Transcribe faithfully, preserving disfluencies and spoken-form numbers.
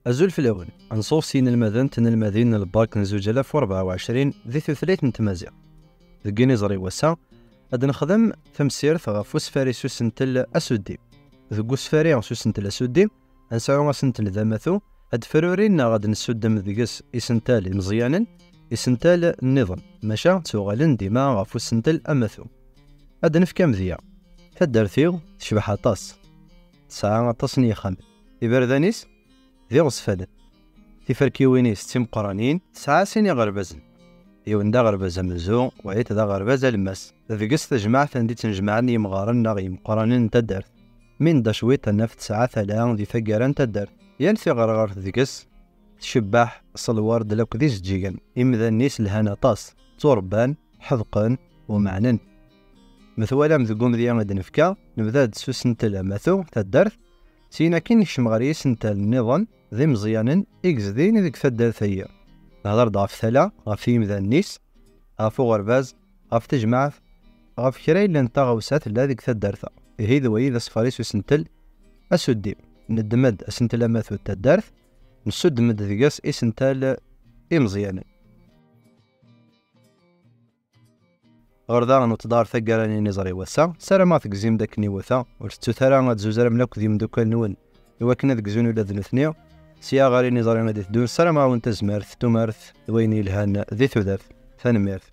Azul fell-awen. Anṣuf s yinelmaden d tnelmadin n lbark n zuǧ alaf u rebɛa u ɛecrin di tutlayt n tmaziɣt. Deg yiniẓri n wass-a, ad nexdem tamsirt ɣef usfari s usentel asuddi. Deg usfari s usentel asuddi, ad nesɛu asentel d amatu, ad d-frurin neɣ ad d-nessuddem deg-s isental imeẓyanen, isental nniḍen, maca ttuɣalen dima ɣef usentel amatu. Ad d-nefk amedya. Taddart-iw tecbeḥ aṭas. Tesɛa aṭas n yixxamen. Iberdan-is d iɣezfanen. Tiferkiwin-is d timeqqranin, tesɛa sin iɣerbazen. Yiwen d aɣerbaz amenzu, wayeḍ d aɣerbaz alemmas. Deg-s tajmaɛt anda i ttnejmaɛen yimɣaren neɣ yimeqqranen n taddart. Mi nedda cwiṭ, ad naf tesɛa tala di taggara n taddart. Yal tiɣerɣert deg-s tcebbeḥ s lwerd akked izeǧǧigen. Imdanen-is lhan aṭas, tturebban, ḥedqen, umeɛnen. Ma twalam deg umedya i d-nefka, nebda-d s usentel amatu, taddart, syin akkin nekcem ɣer yisental nniḍen d imeẓyanen i yezdin deg taddart-agi. Nehder-d ɣef tala, ɣef yimdanen-is, ɣef uɣerbaz, ɣef tejmaɛt, ɣef kra yellan d taɣawsa tella deg taddart-a. Ihi d wayi d asfar-is usentel asuddi. Neddem-d asentel amatu d taddart, nessuddem-d deg-s isental imeẓyanen. Ɣer da, neṭḍar taggara n yiniẓri wass-a. Sarameɣ tegzim-d akken iwata. Ur tettut ara ad tzuzrem akk d yimeddukal-nwen i wakken ad gzun ula d nutni. Sya ɣer yiniẓri ad d-iteddun, sarameɣ-awen tazmert, tumert d wayen yelhan di tudert. Tanemmirt.